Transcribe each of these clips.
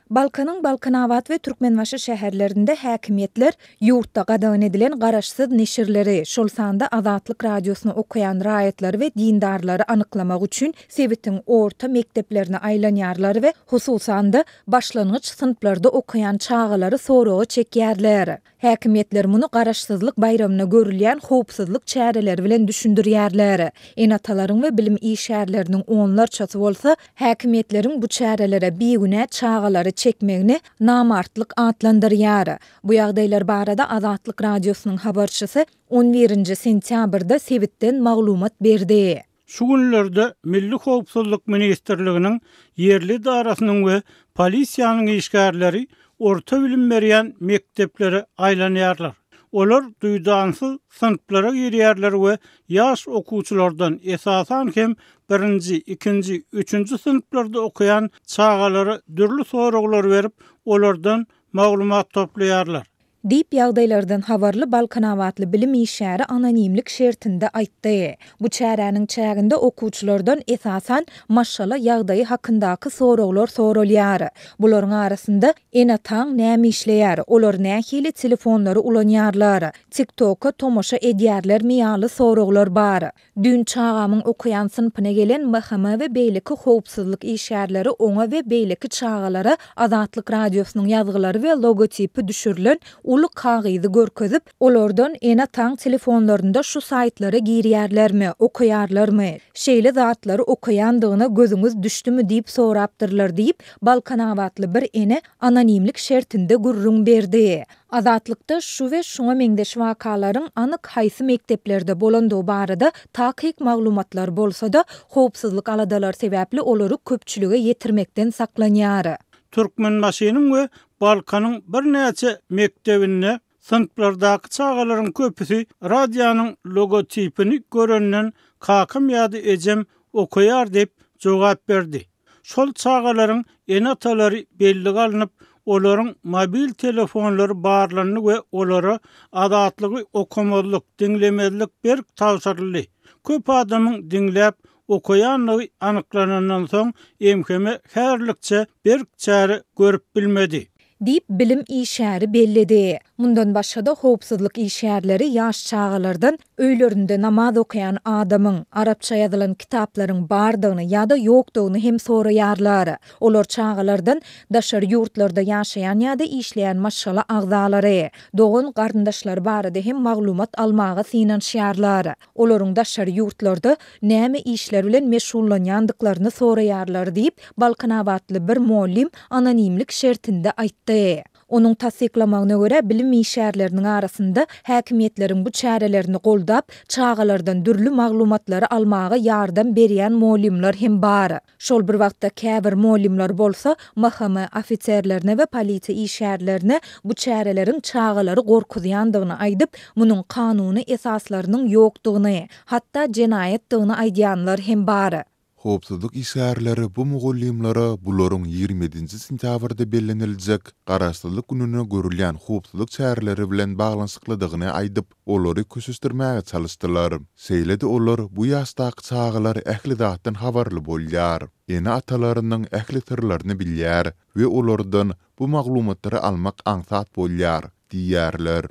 Balkanyň Balkanabat we Türkmenbaşy şäherlerinde häkimiýetler ýurtda gadagan edilen garaşsyz neşirleri, şol sanda Azatlyk Radiosyny okaýan raýatlary we dindarlary anyklamak üçin sebitiň orta mekdeplerine aýlanýarlar we hususan-da, başlangyç synplarda okaýan çagalary soraga çekýärler. Häkimiýetler muny Garaşsyzlyk baýramyna görülýän howpsuzlyk çäreleri bilen düşündirýärler. Ene-atalaryň we bilim işgärleriniň onlarçasy bolsa, häkimiýetleriň bu çärelere bigünä çagalary çekmegini namartlyk atlandyrýar. Bu ýagdaýlar barada Azatlyk Radiosynyň habarçysy on birinji sentýabrda sebitden maglumat berdi. Şu günlerde Milli howpsuzlyk ministrliginiň ýerli edarasynyň we polisiýanyň işgärleri orta bilim berýän mekdeplere aýlanýarlar. Olar duýdansyz synplara girýärler we ýaş okuwçylardan, esasan hem birinji, ikinji, üçünji synplarda okaýan çagalara dürli soraglar berip, olardan maglumat toplaýarlar. Diýip, ýagdaýlardan habarly balkanabatly bilim işgäri anonimlik şertinde aýtdy. Bu çäräniň çäginde okuwçylardan esasan maşgala ýagdaýy hakyndaky soraglar soralýar. Bularyň arasynda Ene-ataň näme işleýär, olar nähili telefonlary ulanýarlar, TikTok-a tomaşa edýärlermi ýaly soraglar bar. Düýn çagamyň okaýan synpyna gelen MHM we beýleki howpsuzlyk işgärleri oňa we beýleki çagalara Azatlyk Radiosynyň ýazgylary we logotipi düşürilen uly kagyzy görkezip, olardan ene-ataň telefonlarynda şu saýtlara girýärlermi, okaýarlarmy, şeýle zatlary okaýandygyna gözüňiz düşdümi diýip sorapdyrlar diýip, balkanabatly bir ene anonimlik şertinde gürrüň berdi. Azatlykda şu we şuňa meňzeş wakalaryň anyk haýsy mekdeplerde bolandygy barada takyk maglumatlar bolsa-da, howpsuzlyk aladalary sebäpli olary köpçülige ýetirmekden saklanýar. Türkmenbaşynyň we Balkanyň birnäçe mekdebinde synplardaky çagalaryň köpüsi radionyň logotipini görenden kakam ýa-da ejem okaýar diýip jogap berdi. Şol çagalaryň ene-atalary bellige alnyp, olaryň mobil telefonlary barlandy we olara Azatlygy okamazlyk, diňlemezlik berk tabşyryldy. Köp adamyň diňläp, okaýandygy anyklanandan soň, MHM häzirlikçe berk çäre görüp bilmedi. Diýip, bilim işgäri belledi. Mundan başga-da, howpsuzlyk işgärleri ýaş çagalardan öýlerinde namaz okaýan adamyň, arapça ýazylan kitaplaryň bardygyny ýa-da ýokdugyny hem soraýarlar. Olar çagalardan daşary ýurtlarda ýaşaýan ýa-da işleýän maşgala agzalary, dogan-garyndaşlary barada hem maglumat almaga synanyşýarlar. Olaryň daşary ýurtlarda näme işler bilen meşgullanýandyklaryny soraýarlar diýip, balkanabatly bir mugallym anonimlik şertinde aýtdy. Onuň tassyklamagyna görä, bilim işgärleriniň arasynda häkimiýetleriň bu çärelerini goldap, çagalardan dürli maglumatlary almaga ýardam berýän mugallymlar hem bar. Şol bir wagtda käbir mugallymlar bolsa MHM ofiserlerine we polisiýa işgärlerine bu çäreleriň çagalary gorkuzýandygyny aýdyp, munuň kanuny esaslarynyň ýokdugyny, hatda jenaýatdygyny aýdýanlar hem bar. Howpsuzlyk işgärleri bu mugallymlara bularyň 27-nji sentýabrda belleniljek Garaşsyzlyk gününe görülýän howpsuzlyk çäreleri bilen baglanyşyklydygyny aýdyp, olary köşeşdirmäge çalyşdylar. Şeýle-de olar bu ýaşdaky çagalar ähli zatdan habarly bolýar, ene-atalarynyň ähli syrlaryny bilýär we olardan bu maglumatlary almak aňsat bolýar diýýärler.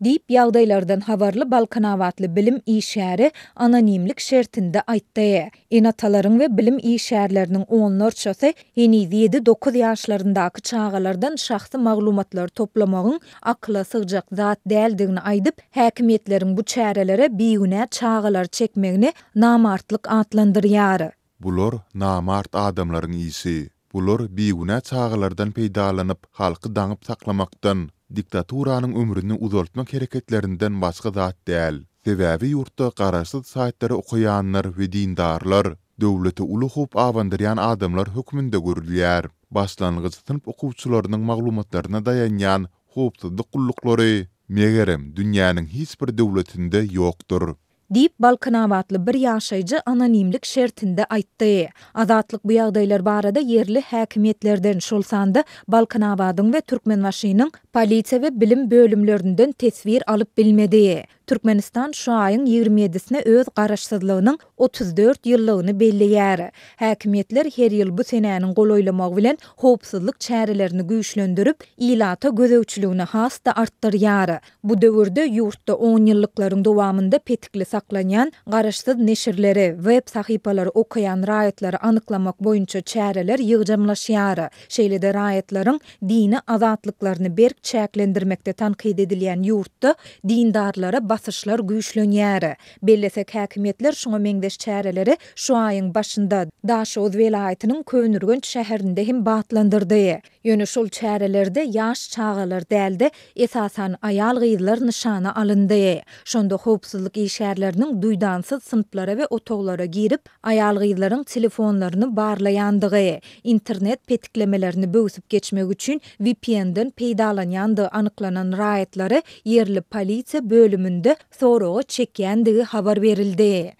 Diýip, ýagdaýlardan habarly balkanabatly bilim işgäri anonimlik şertinde aýtdy. Ene-atalaryň we bilim işgärleriniň onlarçasy heniz ýedi-dokuz ýaşlaryndaky çagalardan şahsy maglumatlary toplamagyň akyla sygjak zat däldigini aýdyp, häkimiýetleriň bu çärelere bigünä çagalary çekmegini namartlyk atlandyrýar. Bular namart adamlaryň işi. Bular bigünä çagalardan peýdalanyp, halky daňyp saklamakdan, diktaturanyň ömrüni uzaltmak hereketlerinden başga zat däl. Sebäbi ýurtda garaşsyz saýtlary okaýanlar we dindarlar döwlete uly howp abandyrýan adamlar hökmünde görülýär. Başlangyç synp okuwçylarynyň maglumatlaryna daýanýan howpsuzlyk gulluklary, megerem, dünýäniň hiç bir döwletinde ýokdur. Diýip, balkanabatly bir ýaşaýjy anonimlik şertinde aýtdy. Azatlyk bu ýagdaýlar barada ýerli häkimiýetlerden, şol sanda Balkanabadyň we Türkmenbaşynyň. Polisiýa we bilim bölümlerinden teswir alyp bilmedi. Türkmenistan şu aýyň 27-sine öz garaşsyzlygynyň 34 ýyllygyny belleýär. Häkimiýetler her ýyl bu senäniň golaýlamagy bilen howpsuzlyk çärelerini güýçlendirip, ilata gözegçiligini has-da artdyrýar. Bu döwürde ýurtda onýyllyklaryň dowamynda petikli saklanýan garaşsyz neşirleri, web sahypalary okaýan raýatlary anyklamak boýunça çäreler ýygjamlaşýar. Şeýle-de raýatlaryň dini azatlyklaryny berk çäklendirmekde tankyt edilýän ýurtda dindarlara basyşlar güýçlenýär. Bellesek, häkimiýetler şuňa meňzeş çäreleri şu aýyň başynda Daşoguz welaýatynyň Köneürgenç şäherinde hem batlandyrdy. Ýöne şol çärelerde ýaş çagalar däl-de, esasan aýal-gyzlar nyşana alyndy. Şonda howpsuzlyk işgärleriniň duýdansyz synplara we otaglara girip, aýal-gyzlaryň telefonlaryny barlaýandygy, internet petiklemelerini böwsüp geçmek üçin VPN-den peýdalanýandygy anyklanan raýatlary ýerli polisiýa bölüminde soraga çekýändigi habar berildi.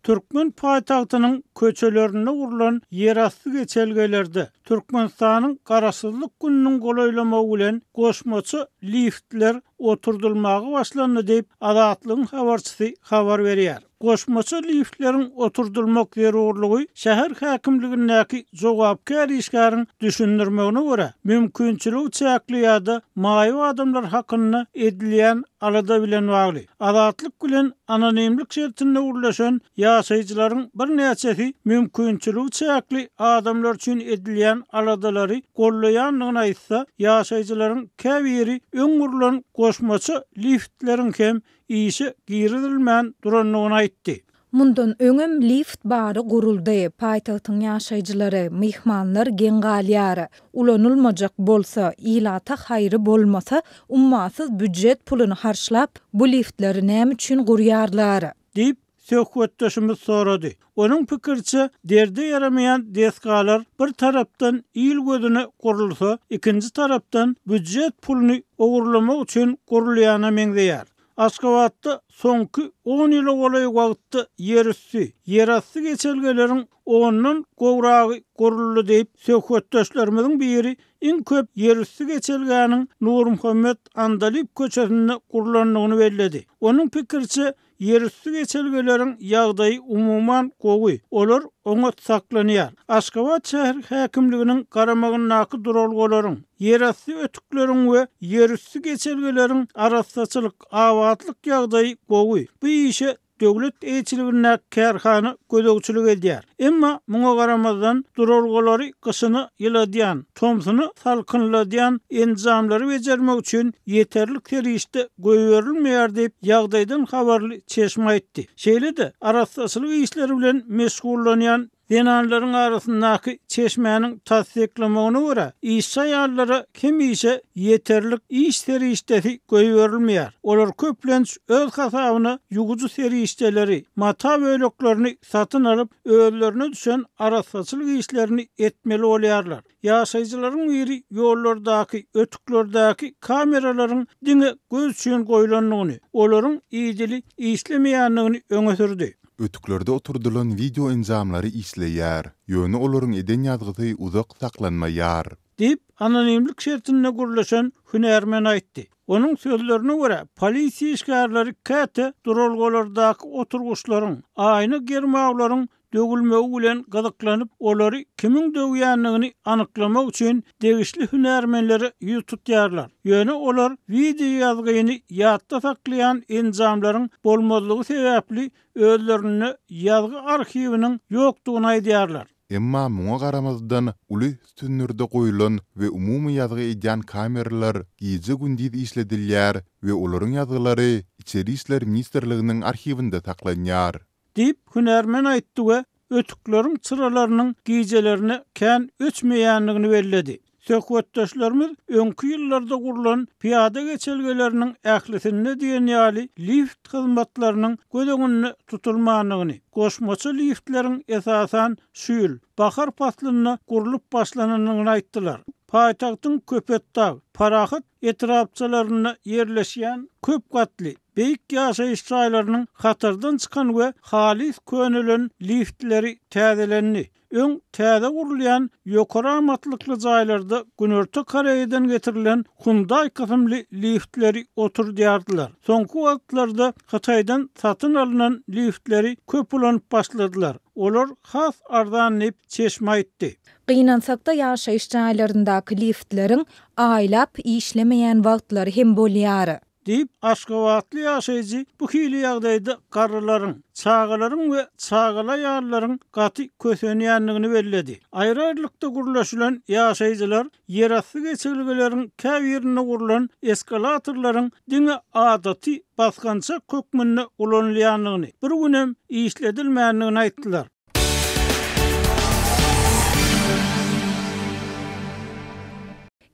Türkmen paýtagtynyň köçelerinde gurlan ýerasty geçelgelerde Türkmenistanyň Garaşsyzlyk gününiň golaýlamagy bilen goşmaça liftler oturdylmaga başlandy diýip, Azatlygyň habarçysy habar berýär. Goşmaça liftleriň oturdylmak zerurlygy şäher häkimligindäki jogapkär işgäriň düşündirmegine görä, mümkinçiligi çäkli ýa-da maýyp adamlar hakynda edilýän alada bilen bagly. Azatlyk bilen anonimlik şertinde gürleşen ýaşaýjylaryň birnäçesi mümkinçiligi çäkli adamlar üçin edilýän aladalary goldaýandygyny aýtsa, ýaşaýjylaryň käbiri öň gurlan goşmaça liftleriň hem işe girizilmän durandygyny aýtdy. Mundan öňem lift bary guruldy, paýtagtyň ýaşaýjylary, myhmanlar geň galýar. Ulanylmajak bolsa, ilata haýry bolmasa, ummasyz býujet puluny harçlap, bu liftleri näme üçin gurýarlar? Diýip, söhbetdeşimiz sorady. Onuň pikiriçe, derde ýaramaýan desgalar bir tarapdan il gözüne gurulsa, ikinji tarapdan býujet puluny ogurlamak üçin gurulýana meňzeýär. Aşgabatda soňky on ýyla golaý wagtda ýerüsti, ýerasty geçelgeleriň ondan gowragy guruldy diýip, söhbetdeşlerimiziň biri iň köp ýerüsti geçelgäniň Nurmuhammet Andalyp köçesinde gurlandygyny belledi. Onuň pikiriçe, ýerüsti geçelgeleriň ýagdaýy umuman gowy, olar oňat saklanýar. Aşgabat şäher häkimliginiň garamagyndaky duralgalaryň, ýerasty ötükleriň we ýerüsti geçelgeleriň arassaçylyk, abatlyk ýagdaýy gowy. Bu işe döwlet eýeçiligindäki kärhana gözegçilik edýär. Emma muňa garamazdan, duralgalary gyşyna ýyladýan, tomsuna salkynladýan enjamlary bejermek üçin ýeterlik serişde goýberilmeýär diýip, ýagdaýdan habarly çeşme aýtdy. Şeýle-de, arassaçylyk işleri bilen meşgullanýan Zenanlaryň arasyndaky çeşmäniň tassyklamagyna görä, işçi aýallara hemişe ýeterlik iş serişdesi goýberilmeýär. Olar köplenç öz hasabyna ýuwujy serişdeleri, mata böleklerini satyn alyp, özlerine düşen arassaçylyk işlerini etmeli bolýarlar. Ýaşaýjylaryň biri ýollardaky, ötüklerdäki kameralaryň diňe göz üçin goýlandygyny, olaryň idili işlemeýändigini öňe sürdi. Ötüklerde oturdylan wideo enjamlary işleýär, ýöne olaryň eden ýazgysy uzak saklanmaýar. Diýip, anonimlik şertinde gürleşen hünärmen aýtdy. Onuň sözlerine görä, polisiýa işgärleri käte duralgalardaky oturgyçlaryň, aýna germawlaryň döwülmegi bilen gyzyklanyp, olary kimiň döwýändigini anyklamak üçin degişli hünärmenlere ýüz tutýarlar. Ýöne olar wideoýazgyny ýatda saklaýan enjamlaryň bolmazlygy sebäpli özlerinde ýazgy arhiwiniň ýokdugyny aýdýarlar. Emma muňa garamazdan, uly sütünlerde goýlan we umumy ýazgy edýän kameralar gije-gündiz işledilýär we olaryň ýazgylary Içeri işler ministrliginiň arhiwinde saklanýar. Diýip, hünärmen aýtdy we ötükleriň çyralarynyň gijelerine kän öçmeýändigini belledi. Söhbetdeşlerimiz öňki ýyllarda gurlan pyýada geçelgeleriniň ählisinde diýen ýaly lift hyzmatlarynyň göz öňünde tutulmandygyny, goşmaça liftleriň esasan şu ýyl, bahar paslynda gurlup başlanandygyny aýtdylar. Paýtagtyň Köpetdag, Parahat etrapçalarynda ýerleşýän köp gatly. Beýik ýaşaýyş jaýlarynyň hatardan çykan we halys könelen liftleri täzelendi. Öň täze gurulýan ýokary amatlykly jaýlarda Günorta Koreýadan getirilen Hyundai kysymly liftleri oturdýardylar. Soňky wagtlarda Hytaýdan satyn alnan liftleri köp ulanyp başladylar. Olar has arzan diýip, çeşme aýtdy. Gynansakda ýaşaýyş jaýlaryndaky liftleriň aýlap işlemeýän wagtlary hem bolýar. Diýip, aşgabatly ýaşaýjy bu hili ýagdaýda garrylaryň, çagalaryň we çagaly aýallaryň gaty kösenýändigini belledi. Aýry-aýrylykda gürleşilen ýaşaýjylar ýerasty geçelgeleriň käbirinde gurlan eskalatorlaryň diňe adaty basgançak hökmünde ulanylýandygyny, bir günem işledilmändigini aýtdylar.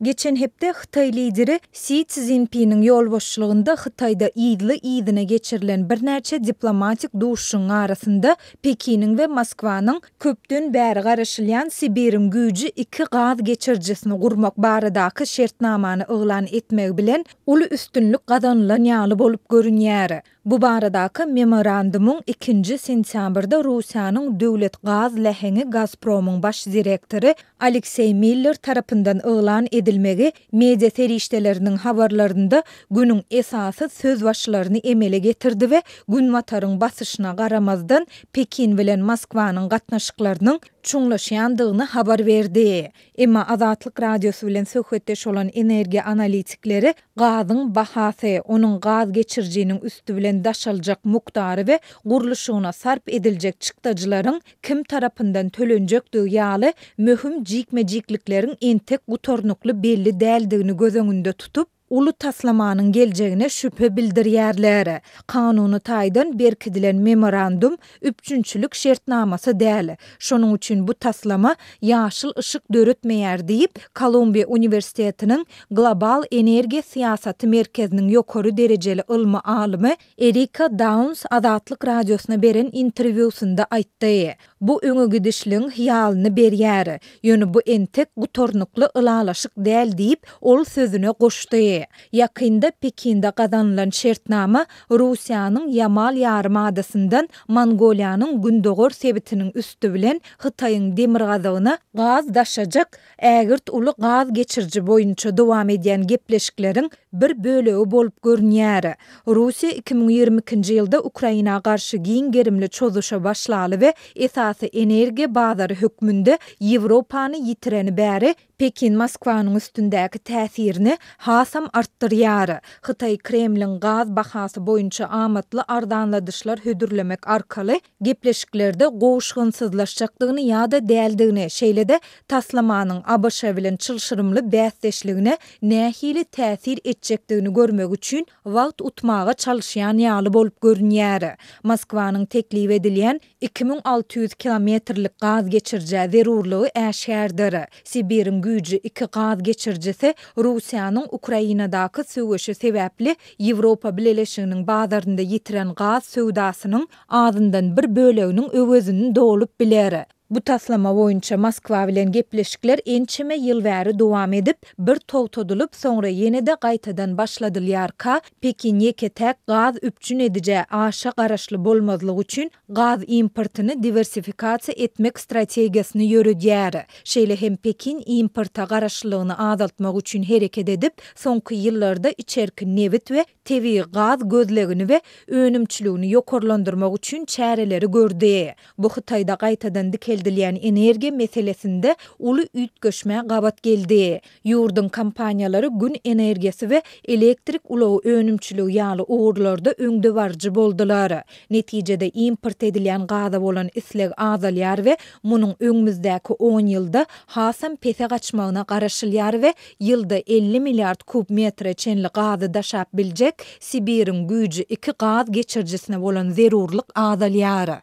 Geçen hepde hytaý lideri Si Szinpiniň ýolbaşçylygynda Hytaýda yzly-yzyna geçirilen birnäçe diplomatik duşuşygyň arasynda Pekiniň we Moskwanyň köpden bäri garaşylýan Sibiriň güýji iki gaz geçirijisini gurmak baradaky şertnamany yglan etmegi bilen uly üstünlik gazanylan ýaly bolup görünýär. Bu baradaky memorandumyň ikinji sentýabrda Russiýanyň döwlet gaz läheňi Gazpromyň baş direktory Alekseý Miller tarapyndan yglan edilmegi media serişdeleriniň habarlarynda günüň esasy sözbaşylaryny emele getirdi we Günbataryň basyşyna garamazdan Pekin bilen Moskwanyň gatnaşyklarynyň çuňlaşýandygyny habar berdi. Emma Azatlyk Radiosy bilen söhbetdeş bolan energiýa analitikleri gazyň bahasy, onuň gaz geçirijiniň üsti bilen daşaljak mukdary we gurluşygyna sarp ediljek çykdajylaryň kim tarapyndan tölenjekdigi ýaly möhüm jikme-jiklikleriň entek gutarnykly belli däldigini göz öňünde tutup, uly taslamanyň geljegine şübhe bildirýärler. Kanuny taýdan berkidilen memorandum üpjünçilik şertnamasy däl. Şonuň üçin bu taslama ýaşyl yşyk döretmeýär diýip, Kolumbiýa uniwersitetiniň Global energiýa syýasaty merkeziniň ýokary derejeli ylmy alymy Erika Dauns Azatlyk Radiosyna beren interwýusynda aýtdy. Bu öňegidişligiň hyýalyny berýär. Ýöne bu entek gutarnykly ylalaşyk däl diýip, ol sözüne goşdy. Ýakynda Pekinde gazanylan şertnama Russiýanyň Ýamal ýarymadasyndan Mongoliýanyň gündogar sebitiniň üsti bilen Hytaýyň demirgazygyna gaz daşajak ägirt uly gaz geçiriji boýunça dowam edýän gepleşikleriň bir bölegi bolup görünýär. Russiýa 2022-nji ýylda Ukraina garşy giň gerimli çozuşa başlaly we esasy energiýa bazary hökmünde Ýewropany ýitireni bäri Pekin Moskwanyň üstündäki täsirini hasam artdyrýar. Hytaý Kremliň gaz bahasy boýunça amatly arzanladyşlar hödürlemek arkaly gepleşiklerde gowuşgynsyzlaşjakdygyny ýa-da däldigini, şeýle-de taslamanyň ABŞ bilen çylşyrymly bäsdeşligine nähili täsir etjekdigini görmek üçin wagt utmaga çalyşýan ýaly bolup görünýär. Moskwanyň teklip edilýän 2600 kilometrlik gaz geçirijä zerurlygy äşgärdir. Sibiriň güýji iki gaz geçirijisi Russiýanyň Ukrainadaky söweşi sebäpli Ýewropa Bileleşiginiň bazarynda ýitiren gaz söwdasynyň azyndan bir böleginiň öwezini dolup biler. Bu taslama boýunça Moskwa bilen gepleşikler ençeme ýyl bäri dowam edip, bir togtadylyp, soňra ýene-de gaýtadan başladylýarka, Pekin ýeke-täk gaz üpjün edijä aşa garaşly bolmazlyk üçin gaz importyny diwersifikasiýa etmek strategiýasyny ýöredýär. Şeýle hem Pekin importa garaşlylygyny azaltmak üçin hereket edip, soňky ýyllarda içerki nebit we tebigy gaz gözlegini we önümçiligini ýokarlandyrmak üçin çäreleri gördi. Bu Hytaýda gaýtadan dikeldilýän energiýa meselesinde uly üýtgeşmä gabat geldi. Ýurduň kompaniýalary gün energiýasy we elektrik ulagy önümçiligi ýaly ugurlarda öňdebaryjy boldular. Netijede import edilýän gaza bolan isleg azalýar we munuň öňümizdäki on ýylda hasam pese gaçmagyna garaşylýar we ýylda 50 milliard kub metre çenli gazy daşap biljek Sibiriň güýji iki gaz geçirijisine bolan zerurlyk azalýar.